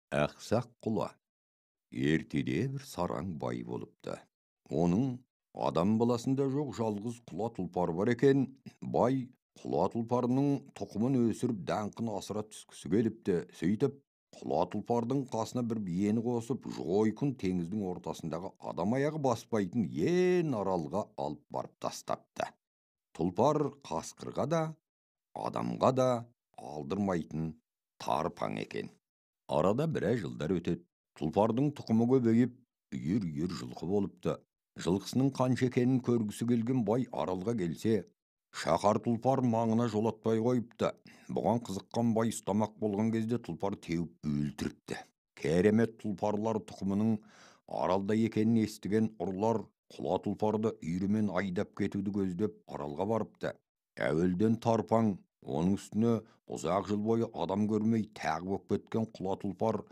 Ақсақ құла. Ертеде бір сараң бай болыпты. Оның адам баласында жоқ жалғыз құла тұлпар бар екен. Бай құла тұлпарының тұқымын өсіріп, даңқын асыра түскісі келіпті. Сөйтіп, құла тұлпардың қасына бір биені қосып, жойқын теңіздің ортасындағы адам аяғы баспайтын ен аралға алып барып тастапты. Тұлпар қасқырға да, адамға да алдырмайтын тарпаң екен. Арада біраз жылдар өтеді. Тұлпардың тұқымы көбейіп, үйір-үйір жылқы болыпты. Жылқысының қанша екенін көргісі келген бай аралға келсе, шақар тұлпар маңына жолатпай қойыпты. Бұған қызыққан бай ұстамақ болған кезде тұлпар теуіп өлтіріпті. Керемет тұлпарлар тұқымының аралда екенін естіген ұрылар құла тұлпарды үйірімен айдап кетуді көздеп аралға барыпты. Әуелден тарпаң, оның үстіне ұзақ жыл бойы адам көрмей тағы боп кеткен құла тұлпар